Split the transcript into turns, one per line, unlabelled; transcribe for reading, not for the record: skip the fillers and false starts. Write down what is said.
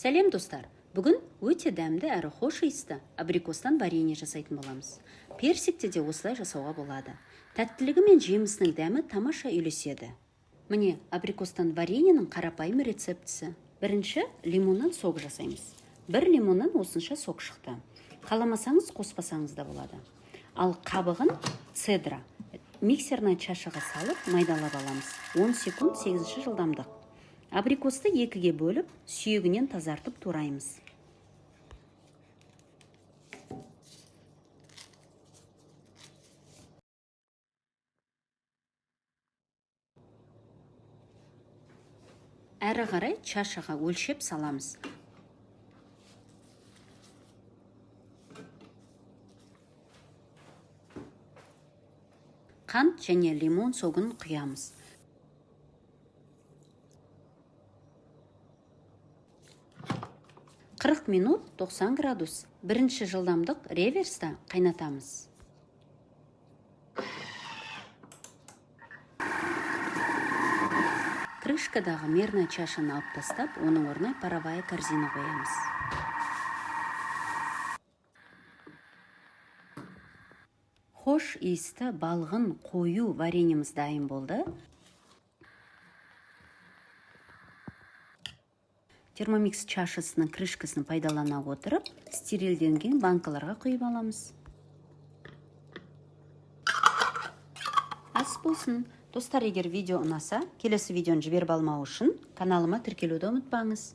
Сәлем, достар! Бүгін өте дәмді әрі хош иісті абрикостан варенье жасайтын боламыз. Персикте де осылай жасауға болады. Тәттілігі мен жемісінің дәмі тамаша үйлеседі. Міне, абрикостан вареньенің қарапайым рецептісі. Бірінші лимоннан сок жасаймыз. Бір лимоннан осынша сок шықты. Қаламасаңыз, қоспасаңыз да болады. Ал қабығын цедра миксерный чашаға салып майдалап аламыз. 10 секунд, 8 жылдамдық. Абрикосты екіге бөліп, сүйегінен тазартып тураймыз. Әрі қарай чашаға өлшеп саламыз. Қант және лимон согын құямыз. 40 минут 90 градус. Бірінші жылдамдық реверста қайнатамыз. Крышкадағы мерная чашаны алып тастап, оның орнына паровая корзина қоямыз. Хош иісті балғын қою вареньеміз дайын болды. Термомикс чашасының крышкасын пайдалана отырып, стерилденген банкаларға құйып аламыз. Ас болсын! Достар, егер видео ұнаса, келесі видеоны жіберіп алмау үшін каналыма тіркелуді ұмытпаңыз.